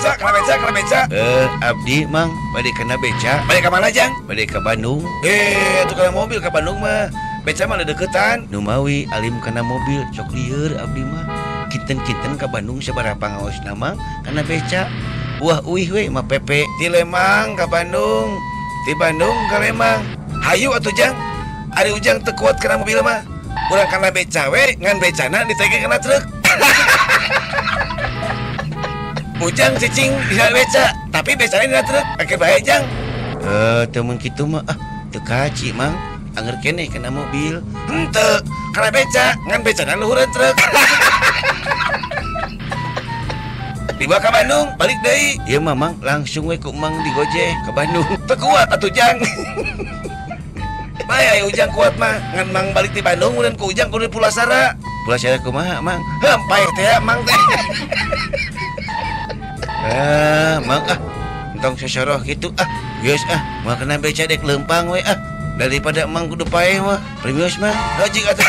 beca, kana beca, kana beca. Abdi Mang bade kana beca. Bade ka mana Jang? Bade ka Bandung. Atuh kana mobil ka Bandung mah. Beca mah deketan. Numawi alim kana mobil sok lieur abdi mah. Kinten-kinten ka Bandung sabaraha pangaosna Mang kana beca. Wah uih we mah pepe. Ti Lemang ka Bandung, ti Bandung ka Lemang. Hayu atuh Jang. Ari Ujang teu kuat kana mobil mah. Urang kana beca we ngan becana ditege kana truk. Ujang cicing bisa beca, tapi becana dina truk. Pake bae Jang. Teu mun kitu mah ah teu kaci Mang. Angger keneh kana mobil. Henteu, kana beca ngan becana luhureun truk. Dibawa ka Bandung, balik deui. Ieu mah Mang langsung we ku Mang digojeh ka Bandung. Teu kuat atuh Jang. Bae aya Ujang kuat mah, ngan Mang balik ti Bandung mun ku Ujang kudu Pulasara. Pulasara kumaha Mang? Heuh, paeh teh Mang teh. Mang ah, entong sosoroh kitu ah. Geus ah, moal kena beca dek leumpang we ah. Daripada Mang kudu paeh mah, primus mah. Heuh jig atuh.